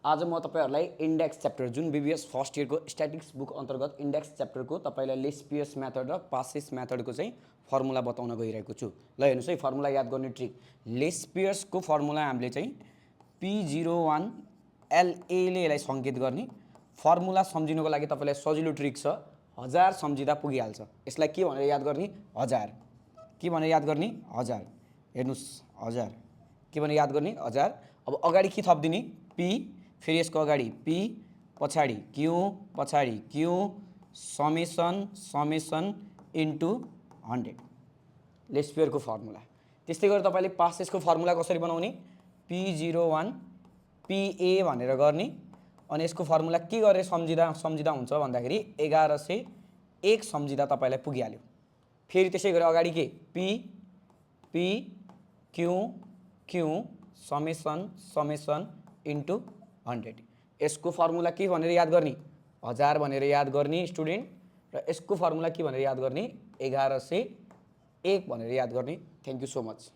आज म तपाईहरुलाई इन्डेक्स च्याप्टर जुन बीबीएस फर्स्ट इयरको स्ट्याटिक्स बुक अन्तर्गत इन्डेक्स च्याप्टरको तपाईलाई लेस्पियस मेथड र पासेस मेथडको चाहिँ फर्मुला बताउन गइरहेको छु। ल हेर्नुस् है, फर्मुला याद गर्ने ट्रिक। लेस्पियसको फर्मुला हामीले चाहिँ P01 LA ले यसलाई संकेत गर्ने। फर्मुला सम्झिनुको लागि तपाईलाई सजिलो ट्रिक छ, 1000 सम्झिदा पुगिहाल्छ। यसलाई के भनेर याद गर्ने? 1000। के भनेर याद गर्ने? 1000। हेर्नुस् 1000 के भनेर याद गर्ने? 1000। अब अगाडि के थप्दिने? P, फेरि यसको अगाडि P, पछाडि Q, पछाडि Q, समेसन इन्टु 100 लेस्पियरको फर्मुला। त्यस्तै गरी तपाईले पासेसको फर्मुला कसरी बनाउने? P01 PA भनेर गर्ने। अनि यसको फर्मुला के गरेर सम्झिदा हुन्छ भन्दाखेरि 1101 सम्झिदा तपाईलाई पुगिहाल्यो। फेरि त्यसै गरी अगाडि के? P Q summation into 100। यसको फर्मुला के भनेर याद गर्ने? 1000 भनेर याद गर्ने स्टुडेन्ट। र यसको फर्मुला के भनेर याद गर्ने? 1101 भनेर याद गर्ने। Thank you so much.